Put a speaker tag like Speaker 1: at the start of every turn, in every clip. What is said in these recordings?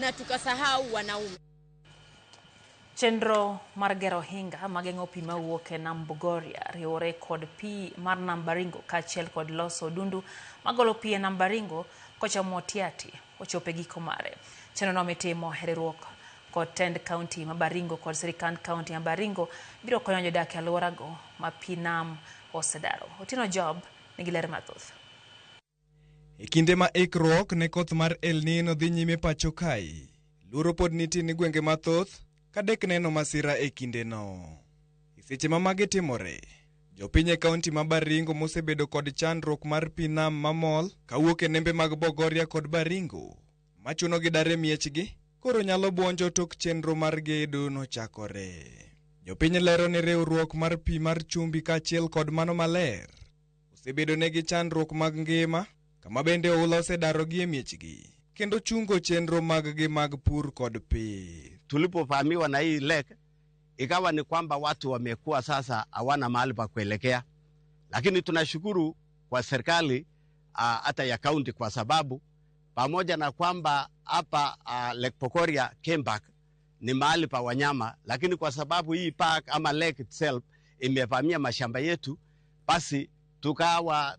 Speaker 1: Na tukasahau wanaume.
Speaker 2: Chenro mar gero ohinga mageng'o pi mawuok e nam Bogoria riwore kod pi mar nam Baringo kaachiel kod loso odundu magolo pi e nam Baringo kochomo Tiaty ochopo e giko mare. Chenrono mitimo e riwruok kod tend kaunti ma Baringo kod sirikand kaunti ma Baringo biro konyo jodak e alworago ma pi nam osedaro. Otieno Job nigi ler mathoth.
Speaker 3: E kinde ma ikruok ne koth mar El Nino dhi nyime pacho kae, luoro pod nitie ni gwenge mathoth kadek neno masira e kindeno. E seche ma magi timore, jopiny e kaunti ma Baringo mosebedo kod chandruok mar pi nam mamol kawuok e nembe mag Bogoria kod Baringo machuno gi dar e miechgi koro nyalo buonjo tok chenro mar gedo nochakore. Jopiny lero ni riwruok mar pi mar chumbi kaachiel kod mano maler osebedo negi chandruok mag ngima kama bende oula osedarogi e miechgi kendo chungo chenro mag-gi mag pur kod pith.
Speaker 4: Tulipovamiwa na hii lake, ikawa ni kwamba watu wamekuwa sasa hawana mahali pa kuelekea, lakini tunashukuru kwa serikali hata ya kaunti kwa sababu pamoja na kwamba hapa Lake Bogoria Game Park ni mahali pa wanyama, lakini kwa sababu hii park ama lake itself imevamia mashamba yetu, basi tukawa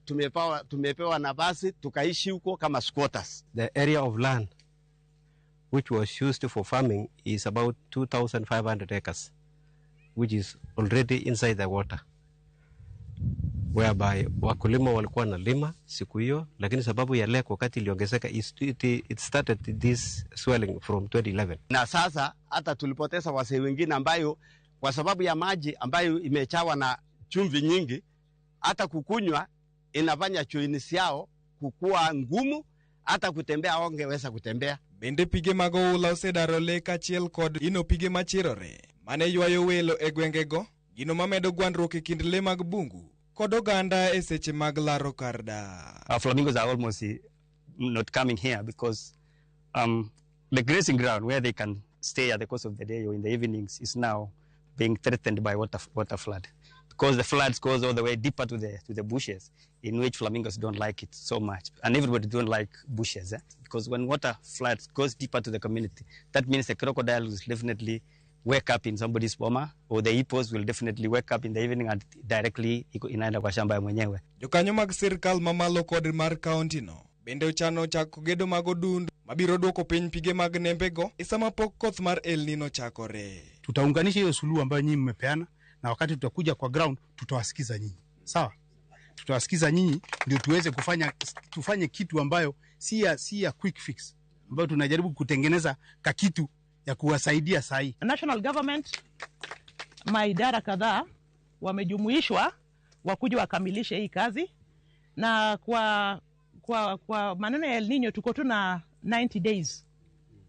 Speaker 4: tumepewa nafasi tukaishi huko kama squatters.
Speaker 5: The area of land which was used for farming is about 2,500 acres, which is already inside the water, whereby wakulima walikuwa wanalima siku hiyo, lakini sababu ya lake wakati iliongezeka, it started this swelling from 2011.
Speaker 4: Na sasa hata tulipoteza wasee wengine ambayo kwa sababu ya maji ambayo imechawa na chumvi nyingi, hata kukunywa inafanya joints yao kukua ngumu, hata kutembea hawangeweza kutembea.
Speaker 3: Bende pige mag oula osedaro le kaachiel kod ino pige machirore mane ywayo welo e gwengego, gino mamedo gwandruok e kind le mag bungu kod oganda e seche mag laro kar dak.
Speaker 6: Flamingos are almost not coming here because the grazing ground where they can stay at the course of the day or in the evenings is now being threatened by water flood, because the floods goes all the way deeper to the bushes, in which flamingos don't like it so much, and everybody don't like bushes, eh? Because when water floods goes deeper to the community, that means the crocodile will definitely wake up in somebody's boma, or the hippos will definitely wake up in the evening and directly iko inaenda kwa shamba ya mwenyewe.
Speaker 3: Jokanyo mag sirkal mamalo kod mar kaunti no bende ochano chako gedo mag odundu mabiro duoko piny pige mag nembego e sama pok koth mar El Nino chakore.
Speaker 7: Tutaunganisha hiyo suluhu ambayo nyinyi mmepeana, na wakati tutakuja kwa ground tutawasikiza nyinyi, sawa? Tutawasikiza nyinyi ndio tuweze kufanya tufanye kitu ambayo si ya quick fix, ambayo tunajaribu kutengeneza kakitu ya kuwasaidia saa hii.
Speaker 8: National government, maidara kadhaa wamejumuishwa wakuja wakamilishe hii kazi, na kwa maneno ya El Nino tuko tu na 90 days,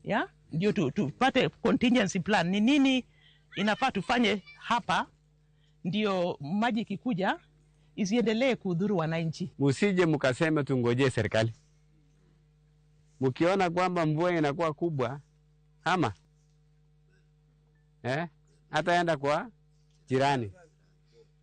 Speaker 8: yeah? Ndio tupate contingency plan, ni nini inafaa tufanye hapa ndio maji ikikuja isiendelee kudhuru wananchi.
Speaker 9: Musije mkaseme tungojee serikali. Mkiona kwamba mvua inakuwa kubwa, ama hata enda kwa jirani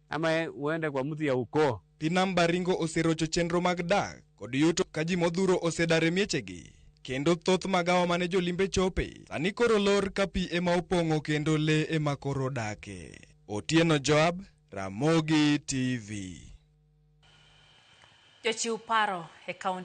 Speaker 9: ama uende kwa mtu ya ukoo.
Speaker 3: Pi nam Baringo oserocho chenro mag dak kod yuto ka ji modhuro osedar e miechegi kendo thoth magawa mane jolimbe chope sani koro lor ka pi ema opong'o kendo le ema koro dake. Otieno Joab, Ramogi TV.
Speaker 2: Jochiw paro e kaunti